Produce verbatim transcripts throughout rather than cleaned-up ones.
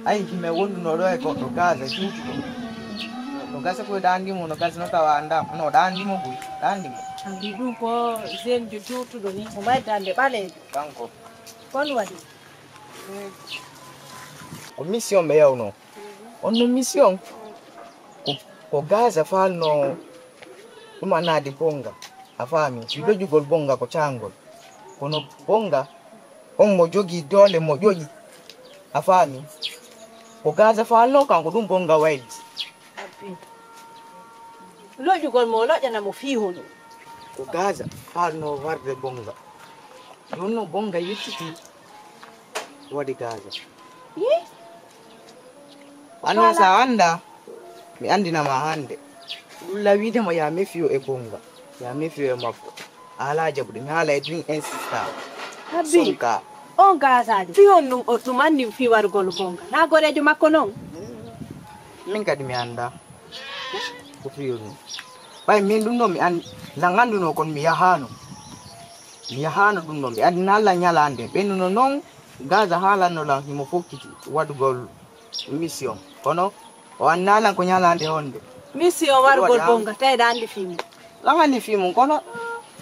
Ay, hime wonduno ɗo e goɗɗo Gaza juutuɗo. No gasa koye ɗa andi mo, no gasa no tawa anda, no ɗa andi mo buy, ɗa andi mo. Andi ɗum ko zenjo juutuɗo ni, ko maydande ɓaleejo. Kanko. Kon waɗi? Ko mission ɓe yawno. On no mission. Ko, ko Gaza falno ɗum anadi bonga. A faami? Si lojugol bonga ko cangol. Kono bonga on mo jogii doole mo ƴoƴi. A faami? Ko Gaza faalnoo kanko ɗum bonga wayli. Abbi. Loƴugol mo loƴana mo fii hono. Ko Gaza faalnoo warde bonga. Ɗum no bonga yettiti waɗi Gaza. Yi? Annon sa anda. Mi anndina ma hannde. Ɗum lawidema ya mefiyo e bonga, ya mefiyo e makko. A alaa jaɓude, mi haala e ɗum insista. Habbi. Sonka. On gaasaajo fii on ɗum o ɗum anndi fii warugol bonga na goreejo makko non. Min kadi mi annda ko fiyo ɗum. Ɓay min ɗum ɗo mi an lan annduno kon mi yahano. Mi yahano ɗum ɗo mi anndi na lan ñalande ɓennuno non. Gaza haalanno lan himo fokkiti waɗugol mission kono o annalan ko ñalande honde. Mission wargol bonga tawi ɗa andi fii mum. Lan andi fii mum kono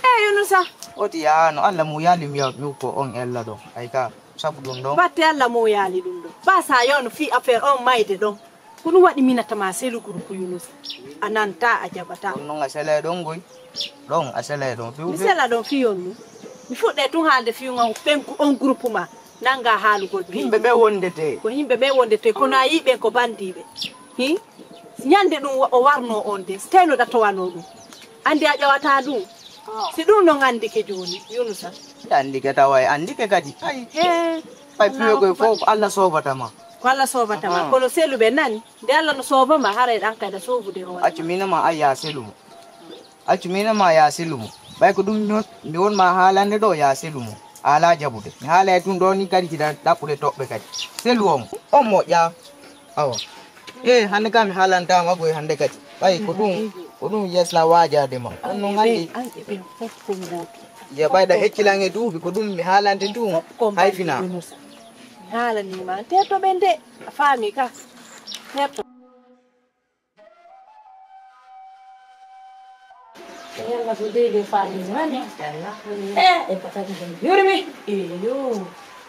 e Yunusa. Oti yaano Allah mu yali mi yaw mi ko on ella ɗo ay ka sabu ɗum ɗo. Batte Allah mu yali ɗum ɗo basa yono fii affaire on mayde ɗon. Ko ɗum waɗi minatama seluguru ko Yunusa. A nanta a jaɓata. Ɗon non a sele ɗon goy. Ɗon a sele ɗon fiw mi sela ɗon fii on ɗum. Mi fuɗɗe tun haalde fii on ɓen on groupe ma. Nanga haalugol ɓe. Yimɓe ɓe wondete. Ko yimɓe ɓe wondete kono a yii ɓen ko bandiiɓe. Hi? Ñande ɗum o warno on de teno ɗa towano ɗum. Andi a ƴawata ɗum. Si ɗum non andike jooni Yunusa. Andike tawa e andike kadi. Ay. He. Pay piwe koye fof ko Allah soobata ma. Ko Allah soobata ma kono seluɓe nani nde Allah no sooba ma haray ɗan kadi a soobude hoore. Accu minama ay ya selumo. Accu minama ya selumo. Ɓay ko ɗum mi won ma haalande ɗo ya selumo. A alaa jaɓude mi haala e tun ɗo ni kadi hiɗa ɗaɓɓude toɓɓe kadi. Selu on on moƴƴa. Awa e hannde kam mi haalantama koye hannde kadi. Ɓay ko ɗum ko ɗum yesla waajade ma on non hannde. Anɓe ɓen fof ko gooto. Je ɓayɗa heccilan e duuɓi ko ɗum mi haalante tun. Hay fina. Mi haalanima teto ɓe nde a faami ka. Teto. Yalla ko deydey faɗi mani. Eh, e patati ɗum yurmi. Iyo.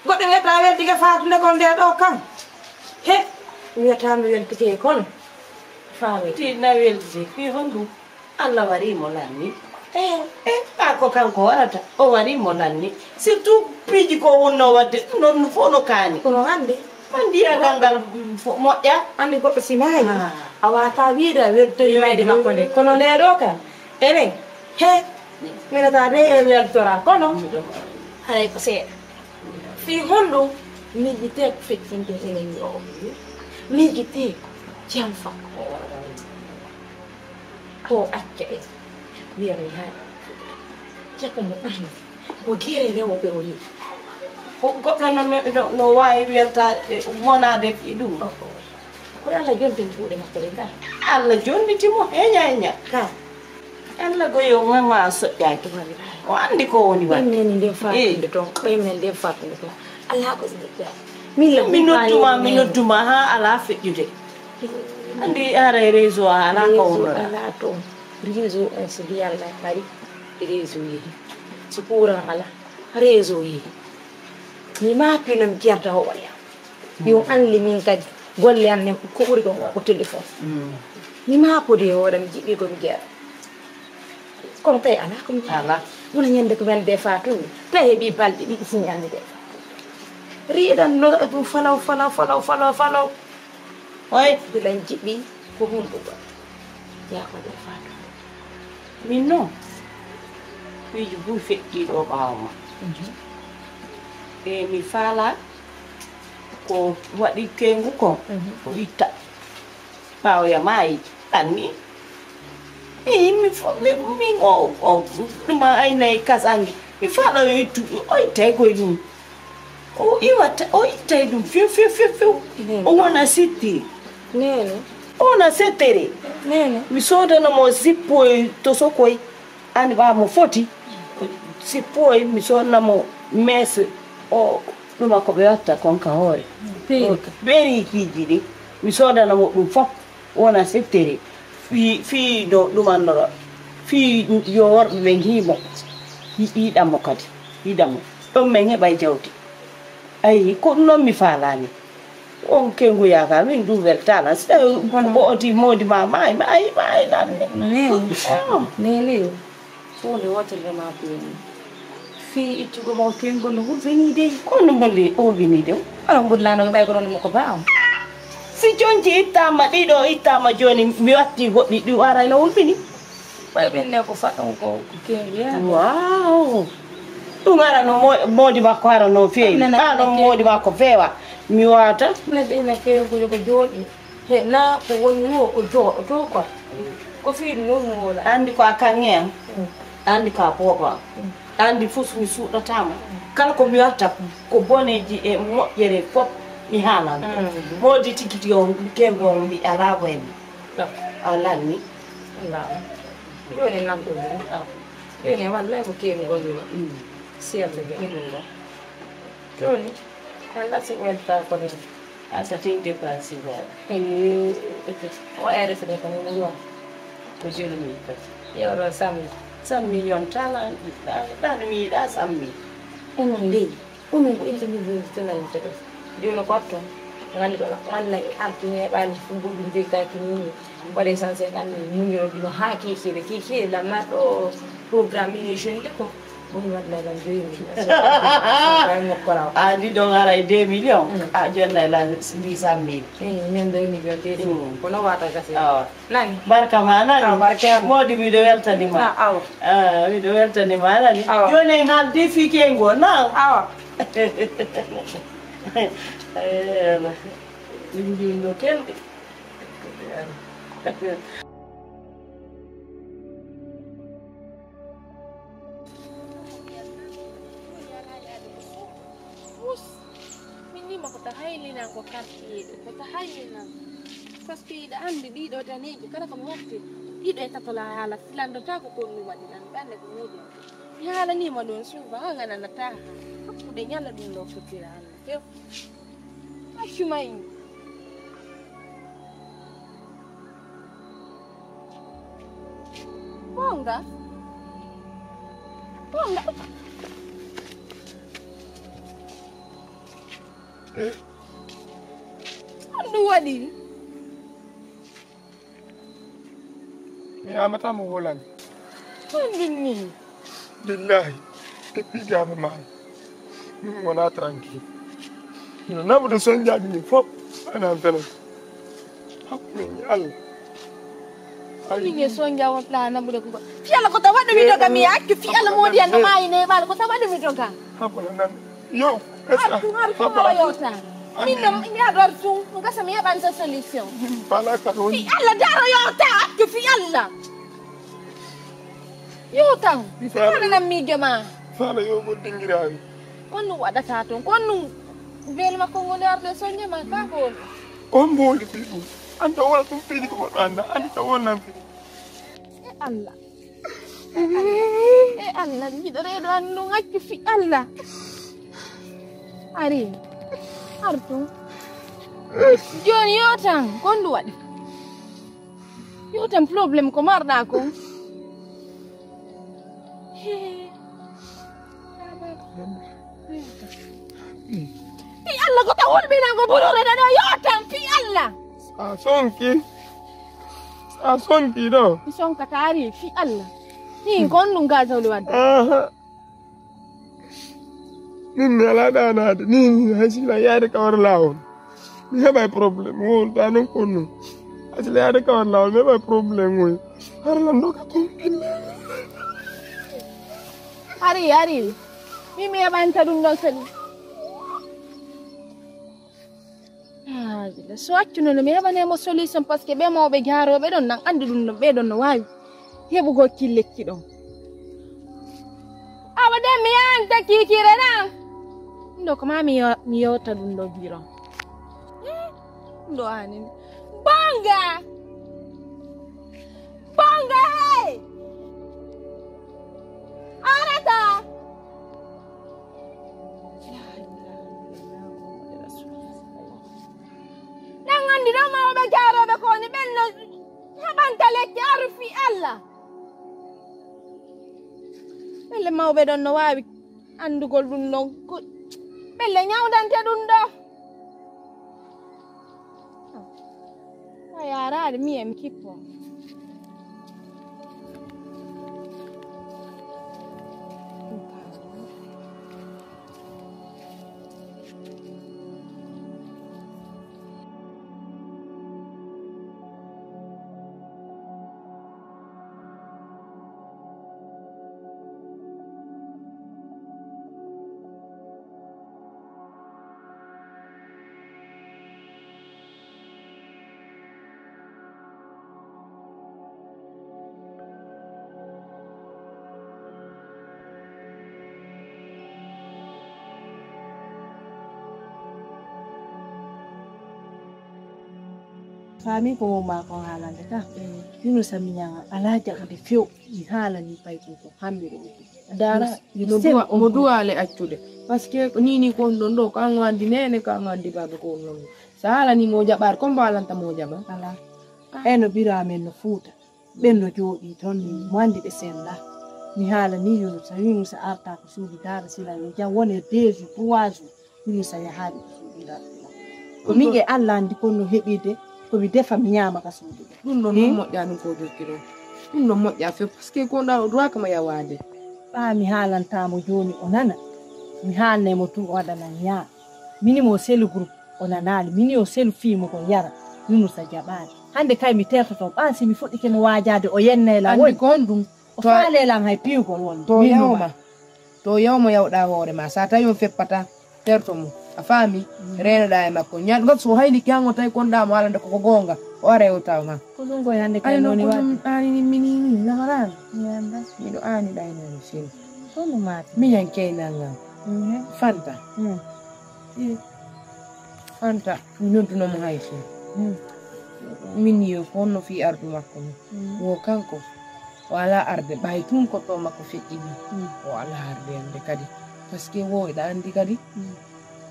Goɗɗo wiyata weltike fatunde kon nde ɗo kam. He. Wiyata mi weltike kono. Fawe. Tinna weltike fi hondu. Allah wari mo lanni. Eh, eh, ɓa ko kanko warata o wari mo lanni. Surtout piiji ko wonno wadde ɗum ɗon fof no kaani. Kono hannde. Ko ndiya gangal moƴƴa. Anndi goɗɗo si maayi a wata wiide a weltoyi mayde makko nde kono nde ɗo kam enen he minata de en weltora kono haray ko seeɗa. Fii honɗum? Miijitee ko feccinte enen yo miijitee ko jam fakko ko acca en. Wiyami hay caka mo ɓurmi ko gere rewɓe o yiɗi. Ko goɗɗo no no waawi weltaade wonaade e ɗum. Ko Allah jontin kuuɗe makko ɗe ngal. Allah jonniti mo heña heña ka. Allah goyo mema soƴƴaaki o anndi ko woni waɗde. Nani nden fatunde toon ɓaymen nden fatunde toon alaa ko ɓe ƴeƴƴa. Min la mi nodduma mi nodduma haa alaa feƴƴude. Anndi haray réseau a alaa ko wonnoɗa. Alaa toon réseau on so mbiya Allah mari réseau yehi so courant alaa réseau yehi. Mi maaki no mi jarta hoɓoya yo anli min kadi golle an nen ko ɓuri ɗon ko téléphone. Mi maakode e hoore mi jiɗɗi ko mi jeeɗa kono tawi alaa ko mi jeeɗa wona ñande ko men de fatunde tawi heɓi balɗe ɗiɗi siñalni de fatunde riiɗan no ɗum falaw falaw falaw falaw falaw. Oy bilan jiɗɗi ko hunɗugo. Yaa ko de fatunde. Min noon piiji buy feƴƴiiɗo ɓaawo ma e mi faala ko waɗi kengu kon o itta ɓaawoya maayi anni min o ɗuma aynay kasange mi faala o ittu o ittay koye ɗum. O iwata o ittay ɗum few few few few o wona sitti nene o wona settere nene mi soodana mo sippo e tosokoy ani ɓa mo foti sippo e mi soodana mo meese o Ɗuma ko ɓe watta kon ka hoore. Peeri. Ɓeeri kiiji ɗi, mi soodana mo ɗum fof, wona settere. Fii, fii no ɗumannoro, fii yo worɓe ɓe ngii mo, yi-, yiɗan mo kadi, yiɗan mo. Ɗon men heɓay jawdi. Ayi, ko ɗum noon mi faalaani. On kengu yaaka, min ɗum weltaala. Si tawi ko mbo'oti moodi ma maayi, maayi, maayi ɗan ne. Neew. Ah. Neew. Huunde wootere ma ko woni. Fii ittugo mo kengol no hulɓinii dey. Ko no mbolli hulɓinii dey? Onon mbullaano ɓay ko ɗon mo ko baawo. Si conci ittaama ɗiɗo, ittaama jooni, mi watti goɗɗi, ɗi waray no hulɓini. Ɓay ɓen ne ko faɗɗon ko, ko kengi yaa. Waaw. Ɗum ara no mo-, moodi makko ara no feewi. Nana, ɗa ɗon moodi makko feewa. Mi waata. Neɗɗo ina feewi ko jooɗi. He, na ko woni wo, o jooɗoto quoi. Ko fii ɗum woni mo wona. Anndi ko a kaŋŋe am. Mm. Anndi ko a boobo am. Mm. Anndi fof mi suuɗataama. Mm. Kala ko mi watta ko boneeji e moƴƴere fof mi haalan ɗum. Mm. Moodi tigi tigi on, kembo on mbi alaa ko en. Ɗo. A lanni. Alaa. Jooni nan ko ɗum. Ah. Jooni wallahi ko keemi gonɗo. Mm. Siyal de ɗum ɗo. Jooni. Alla si welta ko ni. Asa tin dépassé ba. Eh, o ere fede ko ni ruwa. Ko jelo mi ka. Yo ro sammi. Sammi yon tala, dan mi da sammi. Eno ndi. Unu ko interview tana yimɓe ɗo. Jooni ko wattu. Ngandi ko ngandi na artu ne ɓaali fu goɗɗum jeytaaki ni. Waɗe sanse ngandi muñiro dino haa kiikiiɗe. Kiikiiɗe lamma ɗo programme émission de ko. Woni waɗnay lan deux millions. Kay mokkoraw. A, ndi ɗon ara e deux millions. Mm. A, jonnay lan huit cent mille. Eh, min deux millions de. Mm. Kono wata gasi. Awa. Nani? Barka ma nani? Awa, barka. Moodi miɗo weltani ma. Ah, awa. Ah, miɗo weltani ma nani? Awa. Jooni en haaldi fii keyngol, na? Awa. Eh, ala. Min njuulno kelɗi. Us, min ni ma ko ta haylinan ko kartiye ɗo, ko ta haylinan. Parce que iɗa anndi ɗiɗo daneeji kala ko mi watti, ɗiɗo e tato la haala filandotaako ko mi waɗi lan, ɓe annda ko moodi. Mi haalaniima ɗum souvent, an a nanataa. Hakkunde ñalla ɗum ɗo fottira an few. Accu may. Bonga. Bonga. Ko ɗum waɗi? Mi yamata mo wolani. Ko ɗum ni? Billahi, depuis gaaba maaro. Min wona tranquille. Mino naɓude soñjaaji min fof, ana am felan. Hakkunde e Allah. Min e soñja wonɗa naɓude ko. Fi Allah ko ta waɗɗu mi doga mi accu fi Allah moodi an no maayi ne ɓaalo ko ta waɗɗu mi doga. Hakkunde nan. Yo, Artu, Artu, haala yewta. Min ɗo, mi yaɗu Artu, ngasa mi heɓanta solution. Fala ka ɗon. Fi Allah daro yewta, Artu, fi Allah. Yewta. Fala. Fala nan miijo ma. Fala yo go dingirawi. Kon ɗum waɗata toon, kon ɗum beel makko ngoni arde soñde ma, ka ko woni? On mbondi fi ɗum. Anta wona ɗum fiɗi ko goɗɗo annda, anta wonnan fiɗi. E Allah. E Allah, miɗo reeɗo an ɗum accu fi Allah. Ari, Artu. Jooni yo tan, ko ndu waɗi? Yo tan problème ko marɗa ko. Hee. Fi Allah ko taw hulɓinango ɓurore ɗo ɗo yo tan fi Allah. A sonki. A sonki ɗo. Mi sonkata ari fi Allah. Min kon ɗum gazawli wadde. Aha. Min mi alaa ɗaanaade. Min mi hay sila yaade ka wara laawol. Mi heɓay problème. Wonta noon kon noon. Hay sila yaade ka wara laawol. Mi heɓay problème oy. Har lan ɗo ka ton pille. Ari, ari. Min mi heɓanta ɗum ɗon sani. Ah, bila. So accuno no mi heɓanee mo solution parce que ɓe mawɓe jaarooɓe ɗon nan anndi ɗum ɗon ɓe ɗon no waawi heɓugol kin lekki ɗon. Awa de mi yanta kikiire na. Ɗum ɗo ko ma mi yo-, mi yewta ɗum ɗo biro. Hmm? Ɗum ɗo anini. Bonga! Bonga hey! Arata! Ɓen no haɓanta lekki aru fii Allah. Ɓelle mawɓe ɗon no waawi anndugol ɗum ɗon. Ko ɓelle ñawdante ɗum ɗo. A yaaraade mi e mi kippo. Faami ko mo maa kon haalande ka. Yunusa miñaŋa alaa jaɓude few. Mi haalani pay ko ko hammi ɗo. Dara, mo duwa, mo duwaale accude. Parce que ko nii nii ko on ɗon ɗo, ko an anndi neene, ko an anndi baaba ko on ɗon. So haalani mo jaɓaare, ko mbo haalanta mo jaɓa? Alaa. Eno ɓira amen no Fuuta. Ɓen no jooɗii ton, mo anndi ɓe sella. Mi haalani Yunusa, Yunusa arta ko suudu Dara Sila yo jam wone deux jours, trois jours. Yunusa yahaali ko suudu Dara Sila. Ko min e Allah anndi kon no heɓirde, ko mi defa mi ñaama ka suudu. Ɗum ɗon non moƴƴa ɗum ko jokki ɗon. Ɗum ɗon moƴƴa few, parce que ko nda o duwa kama yawaade. Ɓaa mi haalanta mo jooni o nana. Mi haalnay mo tun o waɗana ñaa. Mini mo selu groupe o nanaali. Mini o selu fii mo ko yara. Yunusa jaɓaali. Hannde kay mi tertoto ɓaa si mi fuɗɗike mo waajaade o yennay la. Anndi woni ko on ɗum. O faale lan hay piyugol won. To yawma. To yawma yawɗa hoore ma. Sa tawi on feppata. Terto mo. A faami? Reenoɗa e makko. Ñan ngon so o haylike han o tawi kon ɗa mo haalande koko goonga. O ara o tawa ma. Ko ɗum koye hannde kay woni waɗde. Ani mini ni namaraani. Mi annda. Miɗo aani ɗa e noon fini. Kono maati. Miñan keynal ngal. Fanta. Fanta. Mi nodduno mo hay fini. Min yo ko honno fii ardu makko ni. Wo kanko. O alaa arde ɓay tun ko to makko feƴƴini. O alaa arde hannde kadi. Parce que wo eɗa anndi kadi.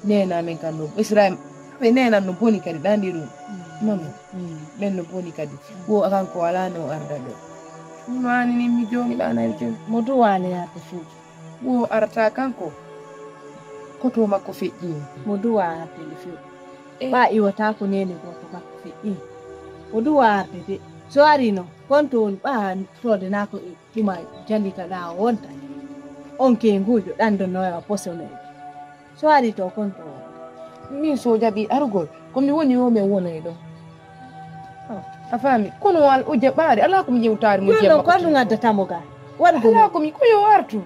Neena men kan no Israel ɓe neenan no boni kadi ɗa anndi ɗum. Mamo ɓen no boni kadi. Wo kanko alaa no arda ɗo. Ɗum no anini mi joomi ɗa nayi joomi. Mo duwaale yarde few. Wo arata kanko. Ko to makko feƴƴini. Mo duwa arde nde few. Ɓa iwata ko neene gooto makko feƴƴini. O duwa arde de. So ari no konto woni ɓa tode na ko e ɗuma jandita ɗa o wonta. On ke ngujo ɗan do noya posono. So ari to konto. Min so jaɓi arugol ko mi woni o men wona e ɗo. A faami kono wal o jaɓaade alaa ko mi yewtaade mo. Ɗum ɗon ko ɗum addata mo ga waɗugol alaa ko mi ko yo artu.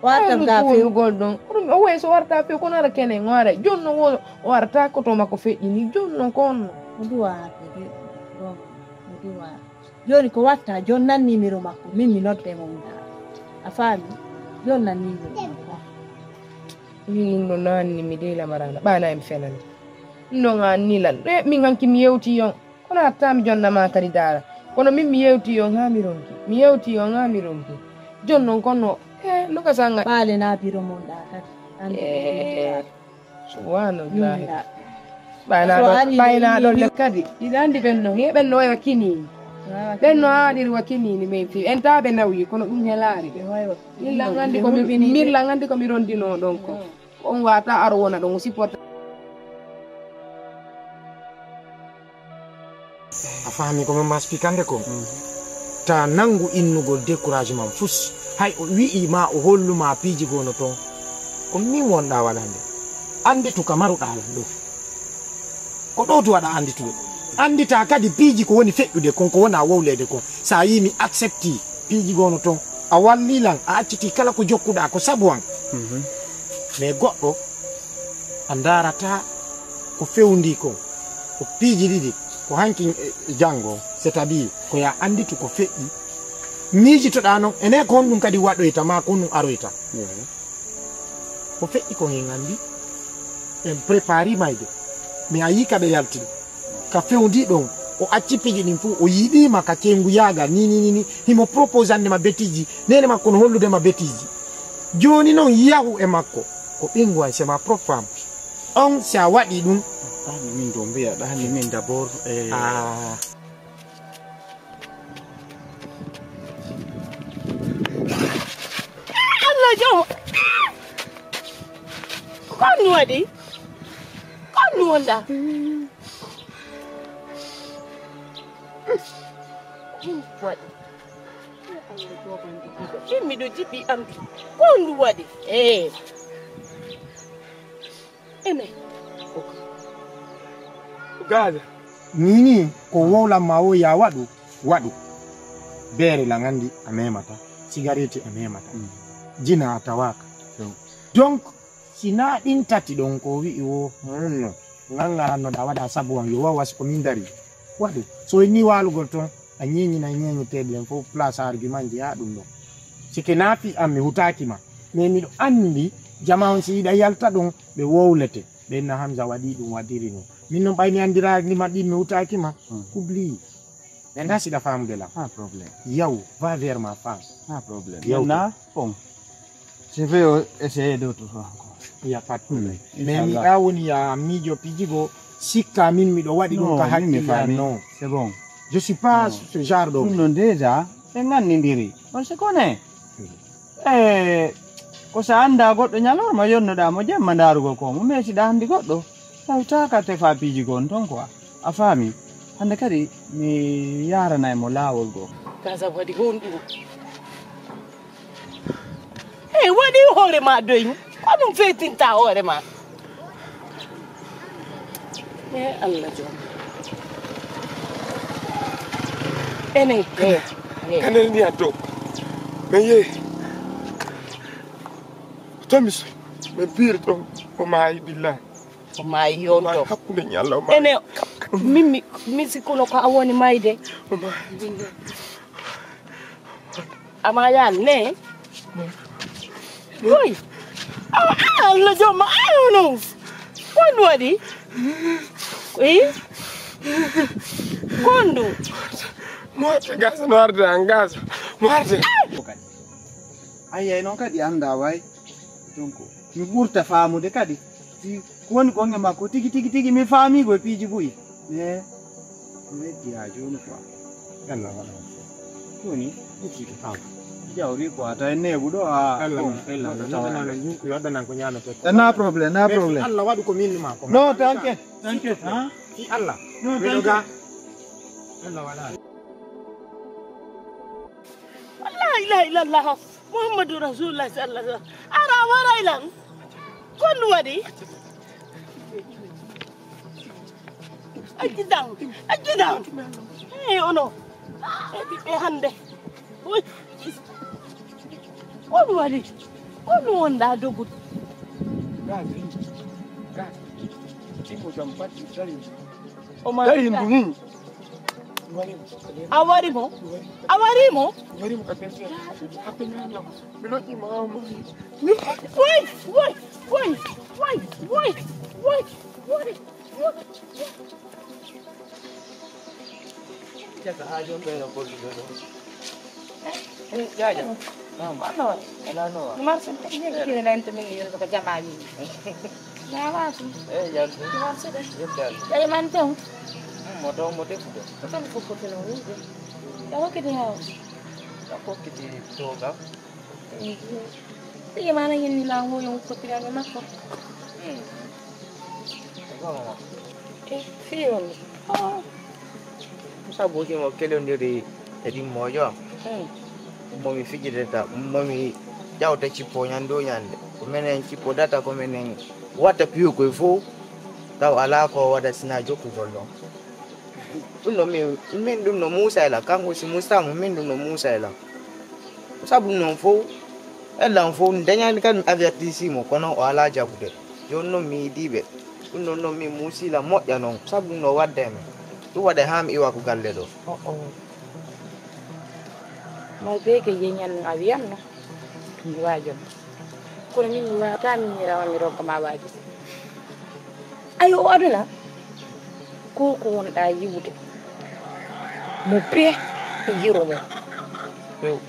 O arta ga few gol ɗon. Ɗum o wayi so warta few kono ara kene ngore jonno wo o arta ko to makko feƴƴini jonno ko onno. Mo duwa arde de ɗon mo duwa. Jooni ko watta jon nan nimiro makko min mi nodde mo wunda. A faami? Jon nan nimiro makko. Min ɗum ɗo nanni mi dey lamarana ɓana en fenani. Ɗum ɗon an nilan ɗo heɓ min hanki mi yewti yon kono hatta mi jonnama kadi dara. Kono min mi yewti yon ha mi ronki mi yewti yon ha mi ronki. Jon non konno e lokasanga ɓaale na biro mon ɗa kadi. Subhanallahi. Ɓaynaɗo ɓaynaɗo le kadi iɗa andi ɓen no he ɓen no wayi wa kinini. Ɓen no haɗiri wa kinini min fi en ta ɓe nawyi kono ɗum helaari. Millan andi ko mi millan andi ko mi rondino ɗon ko. Ko on wata aro wona ɗon o supporta. A faami ko min maspikande ko. Ta nanngu innugol découragement fus hay o wi'i ma o hollu ma piiji gono toon. Ko min wonɗa waɗande annditu ka maruɗa lan ɗo. Ko ɗo tu waɗa annditude anndita kadi piiji ko woni feƴƴude kon ko wona wowleede kon. So a yii mi accepti piiji gono toon a walli lan a acciti kala ko jokkuɗa ko sabu an. Mais goɗɗo a ndaarata ko fewndi kon ko piiji ɗiɗi ko hanki e janngo c'est-à-dire ko ya annditu ko feƴƴi. Miijitoɗa noon ene ko honɗum kadi waɗoyta ma ko honɗum aroyta. Ko feƴƴi ko hen anndi en prépari mayde. Mais a yii ka ɓe yaltini ka fewndi ɗon o acci piiji ɗin fof o yiɗima ka ceyngu yaagal ni ni ni ni. Himo proposande ma betiji nene makko no hollude ma betiji. Joni noon yahu e makko ko ɓingu an c'est ma propre femme. On si a waɗi ɗum. Ɗani min ɗo mbiya ɗani min d'abord e. Ah. Jom. Ko ɗum waɗi? Ko ɗum wonda? Ko ɗum waɗi? Yimmi ɗo jiɓi am. Ko ɗum waɗi? Eh. Ene. Gaza. Nini ko wowlan ma o ya waɗu, waɗu. Beere lan anndi a memata, sigareeti a memata. Jina a tawaaka. Donc, si naa ɗin tati ɗon ko wi'i wo, honno, ngan ngarannoɗaa waɗa sabu an, yo waw wasi ko min dari. Waɗu. So inni waalugol ton, a ñeeñinay ñeeñeteeɗi en fof place argument njeyaa ɗum ɗon. Sike naa fi an mi hutaaki ma. Mais miɗo anndi jama on si yiɗa yalta ɗon, ɓe wowlete. Ɓen na Hamza waɗi ɗum, waɗiri non. Min non ɓay mi anndiraali ma ɗin, mi hutaaki ma. Oublie. Mais nda siɗa faamude lam. Pas problème. Yaw, va vers ma femme. Pas problème. Yaw. Maintenant, bon. Je vais essayer d'autres fois encore. Il y a pas de problème. Mais mi ɗa woni ya miijo pijigo sikka min miɗo waɗi ɗum ka hakkille an non. C'est bon. Je suis pas ce genre d'homme. Ɗum ɗon déjà, en nganndindiri. On se connaît. E ko sa annda goɗɗo ñalorma yonnoɗa mo jemma ndarugol ko mo mesiɗa anndi goɗɗo tawtaka tefa piiji goo on ton quoi. A faami? Hannde kadi mi yaranay mo laawol goo. Gaza waɗi honɗum? E waɗi hoore ma doy. Ko ɗum fetinta hoore ma? E Allah joom. Enen e e. Kanel ndiyan to. Men yehi. Tomi so men piiri ton o maayi billahi. O maayi yonto. Hakkunde ñalla o maayi. Ene min mi mi sikkuno ko a woni mayde. O maayi. Ama yal ne. Koy. Awa, awa, Allah jooma, awa non. Ko ɗum waɗi? Ii? Ko ɗum? Mo arde gasa, no arde an gasa. Mo arde. Ayyay noon kadi annda way. Donc mi ɓurta faamude kadi. Si ko woni gonge makko tigi tigi tigi mi faami ko e piiji buy. Mais mi weddi haa jooni quoi. Yalla waɗa on fof. Jooni ƴetti ko kam. Jawri quoi tawi neeɓuɗo a. Yalla waɗa on fof. Yalla waɗa on fof. Yo addanan ko ñaamete. Na problème, na problème. Allah waɗu ko min ma ko. Non, t'inquiète, t'inquiète, hein? Si Allah. Non, t'inquiète. Yalla waɗa. La ilaha illallah. Muhammadu Rasulullah sallallahu alaihi wasallam. Ara waray lan. Ko ɗum waɗi? Accidan, accidan. Eyi, ono. E ɓiɓɓe hannde. Uy. Ko ɗum waɗi? Ko ɗum wonɗa dogude? Gas, gas. Timo jam baɗɗi tawi. O ma tawi ndu ni. A wari mo? A wari mo? Wari mo ka pension. Happy New Year. Mi loƴƴi ma, ma. Way, way, way, way, way, way, way, way. Caka ha jom ɓe no gollude ɗo. Jaaja. Naam. Ano. Ala no wa? Marché. Ni kiri nan to mi yoro ko jama ni. Na wa su. Eh, yan. Marché de. Yebdal. Ay man to. Mo to mo te fudo. Ko tan ko ko no wude. Ya ko kiti hawo. Ya ko kiti to ga. Tigi mana ñinni laamu yo fotirano makko. E fiyon. Sabu himo kelondiri e ɗin mojo. Momi fijidata, momi ƴawta cippo ñande o ñande. Ko menen cippodata, ko menen watta piyo koye fof. Taw alaa ko waɗa sina jokkugol ɗon. Ɗum ɗo min min ɗum no Muusa e lan, kanko si Muusa mo min ɗum no Muusa e lan. Sabu ɗum noon fof, e lan fof dañani kan mi avertisi mo, kono o alaa jaɓude. Jooni noon mi yiɗii ɓe. Ɗum ɗoon noon min muusii lan moƴƴa noon, sabu ɗum ɗo waɗde e men. Ɗum waɗa haa mi iwa ko galle ɗo. O'o. Mawɓe ke yeñan a wiyanno. Mi waajo. Kono min mi waawata min mi rawa mi rokka ma waajo. Ayo o aduna ko ko wonɗa yiwude mo bee yiro mum.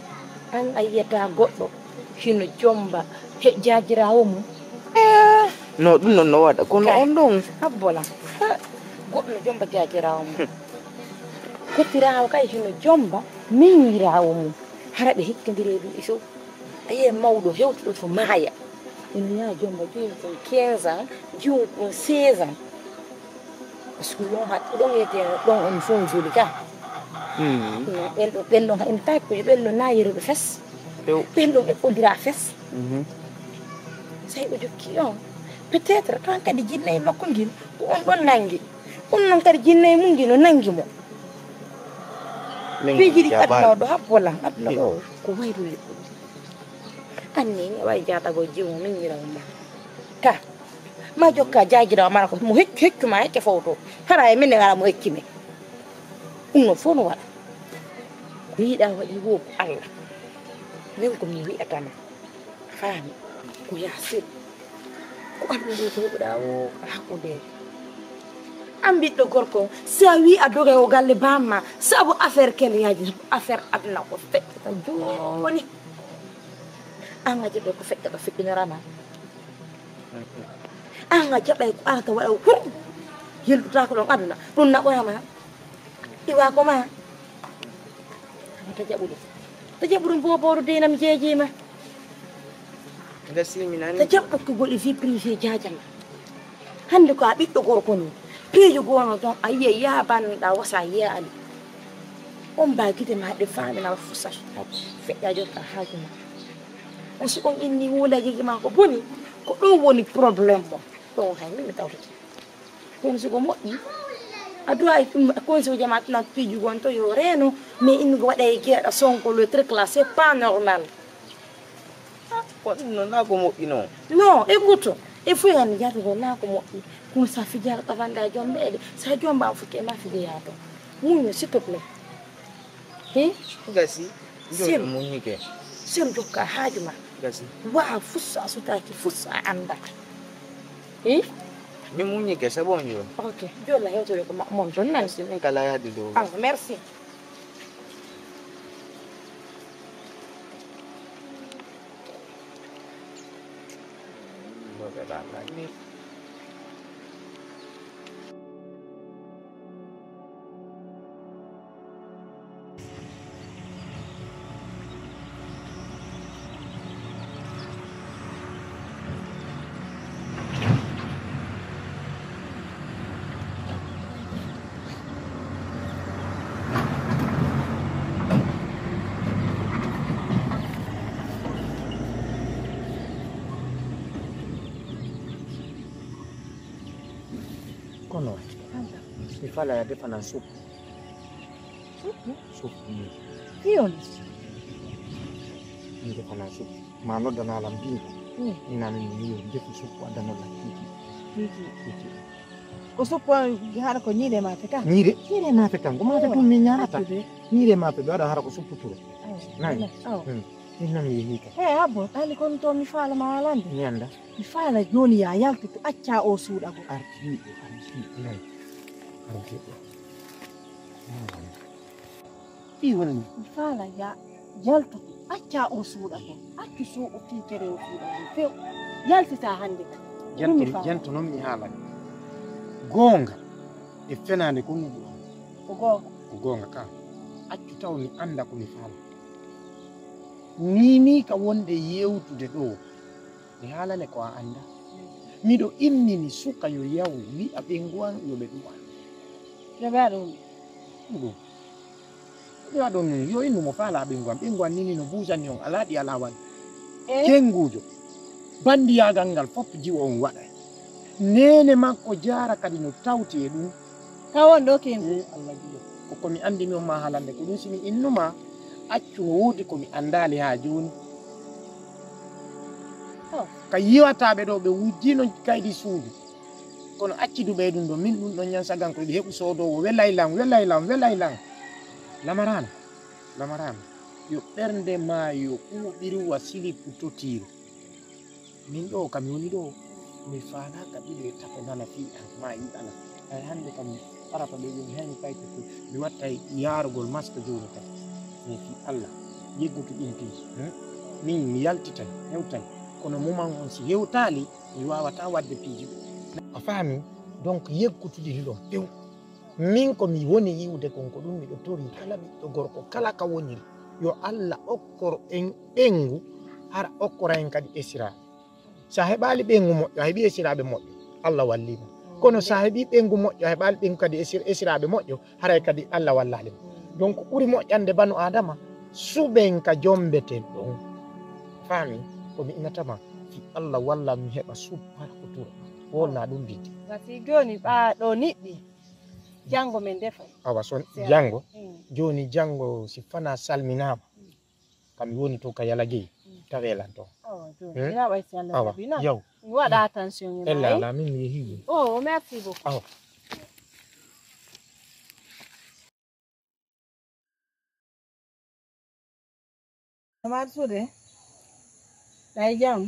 An a yiyata goɗɗo hino jomba he jajirawo mum. No ɗum non no waɗa kono on ɗon habbola. Goɗɗo no jomba jajirawo mum. Kottirawo kay hino jomba miñirawo mum. Hara ɓe hikkondire ɗum iso. A yi'ay mawɗo hewtuɗo to maaya. Ina yaha jomba jooni kon quinze ans, jiwun kon seize ans. Parce que ɗon haɗ-, ɗon wiyetee ɗon on fof joli ka. Hmm. Ɓen ɗon, ɓen ɗon, en taaki ko ɓen ɗon na yeruɓe fes. Ew. Ɓen ɗon eɓɓondira fes. Mhm. Sey o jokki on. Peut-être kan kadi jinne e makko ngin, ko on ɗon nangi. On non kadi jinne e mum ngin no nangi mo. Min Piiji ɗi ya aduna o baal. Ɗo habbo lan, aduna ɗo ko wayru wayru. Anni, ni wayi jaatagol jiwo min yira mo. Ka. Ma jokka jaagirawo mara ko mo heccu, heccu ma hecce fowto. Hara e min e wala mo hecci mi. Ɗum no fof no waɗa. Ko yiɗa waɗi wo ko Allah. Min ko mi wi'ata ma. Faami. Ko Yaasin. Ko Allah ɗo ko heɓuɗa o hakkunde. An ɓiɗɗo gorko, si a wi a doga o galle bamma, sabu affaire keliyaaji, affaire aduna ko feƴƴata jooni. An a jaɓay ko feƴƴata feƴƴinorama. An a jaɓay ko arata waɗa hur. Yelɗutako ɗon aduna. Ɗum naɓorama. Iwa ko ma. Ta jaɓu ɗum. Ta jaɓu ɗum boboru denam jeejima. Nga simi nani. Ta jaɓ ɓokkugol e vie privée jaajama. Hannde ko a ɓiɗɗo gorko ni. Piiji gono ton a yiya yabanɗa wasa yaali. On ba gide ma ɗe famina fusa. Feƴƴa jokka haaju ma. Ko si on inni wulaji ma ko boni, ko ɗum woni problème mo. Ɗum hay min mi tawtata. Kono si ko moƴƴi, a duwa e ɗum, kono si ko jama tuna piiju gon to yo reeno, mais innugo waɗa e geeɗa sonko le truc là, c'est pas normal. Ah, ko ɗum noon, naa ko moƴƴi noon. Non, écoute, il faut yan jatugo naa ko moƴƴi. Kono sa fijara tabanda jombeede, sa jomba fukke ma fije yaato. Muño, s'il te plaît. Hi? Gasi, Sir. Jooni muñike. Sir jokka haaju ma. Gasi. Wa fussa sutaaki fussa anda. Hi? Mi muñike, c'est bon jooni. Ok. Jola hewtore ko ma mon don nan. Si min kala yaadi do. Ah, merci. Kono mi fala ya defana supu. Supu? Supu, mm. Fiyonde. Mi defana supu. Ma noddana lam bingo. Mm. Inani mi wiyo defu supu addanola titi. Titi. Titi. Ko supu on haɗa ko ñiiɗe maafe kan? Ñiiɗe? Ñiiɗe maafe kan. Ko maafe tun mi ñaamata. Accude. Ñiiɗe maafe ɓe waɗa hara ko supu turo. Awa. Nani? Awa. Mm. Min noon mi yehii kay. He, abbo, ɗaani kono to mi faala ma haalande. Mi annda. Mi faala jooni ya yaltu to acca o suuɗa ko. Ardiiɗo, ardiiɗo, nani? Ardiiɗo. Fii woni mi. Mi faala ya yaltu to acca o suuɗa ko. Accu so o fii kere o suuɗa ko. Few. Yaltita hannde ka. Ɗum mi faala. Janto noon mi haalani. Goonga e fenaande ko ngiɗi on. Ko goonga. Ko goonga ka. Accu taw mi annda ko mi faala. Mimi ka wonde yewtude ɗo, mi haalane ko a annda. Miɗo immini suka yo yaw, wi'a ɓeyngu an yo ɓe ɗuwa. Yo ɓe haɗu ɗum. Ɗum. Yo haɗu ɗum, yo innu mo faala ɓeyngu an. Ɓeyngu an nini no buusani on, alaa ɗi alaa waɗi. Eh? Kennguujo. Banndiyaagal ngal fof jiwo on waɗa. Neene makko jaara kadi no tawti e ɗum. Ka won ɗo kengu. Eh, Allah jiɗo. Ko ko mi anndi mi on ma haalande ko ɗum si mi innuma accu no woodi ko mi anndaali haa jooni. Oh. Ka yiwataaɓe ɗo ɓe wujjino kaydi suudu. Kono accidu ɓe ɗum ɗo min ɗum ɗon ñan sagan ko ɓe heɓu soodoowo welay lan, welay lan, welay lan. Lamaraana, lamaraana. Yo ɓernde ma yo ɓuuɓiru wa silipu totiiru. Min ɗo kam mi woni ɗo, mi faalaaka ɓiɗo e tato nana fii an, ma yiɗana. Ay hannde kam, arata ɗo yo mi hayni payti ko mi watta e yaarugol maska jooni tan. Mais fii Allah, yeggutu ɗin piiji. Hmm? Min mi yaltitay, hewtay. Kono muman on si hewtaali, mi waawata waɗde piiji ɗo. A faami? Donc yeggutu ɗin ɗon few. Min ko mi woni yi'ude kon ko ɗum miɗo torii kala ɓiɗɗo gorko, kala ka woniri, yo Allah okkor en ɓeyngu Hara okkora en kadi esiraaɓe. So a heɓaali ɓeyngu moƴƴo, a heɓii esiraaɓe moƴƴo, Allah walliima. Kono so a heɓii ɓeyngu moƴƴo, a heɓaali ɓeyngu kadi esir-, esiraaɓe moƴƴo, haray kadi Allah wallaali ma. Donc, ɓuri moƴƴande banu Aadama, suɓen ka jombeten ɗon. Faami? Ko mi inata ma, si Allah walla mi heɓa suɓ har ko tura. Wolna ɗum biddi. Ngati jooni ɓaa ɗo niɗɗi, janngo men defa. Awa, so janngo, jooni janngo si fana salminaama. Kam mi woni to ka Yala Gueye, tawelan to. Awa, jooni, ina wayti Allah. Awa, jaɓi, non? Yaw. Mi waɗa attention e ella ma, eh? Ala, min mi yehi. Oh, merci beaucoup. Awa. Amar Touré, ɗay jam?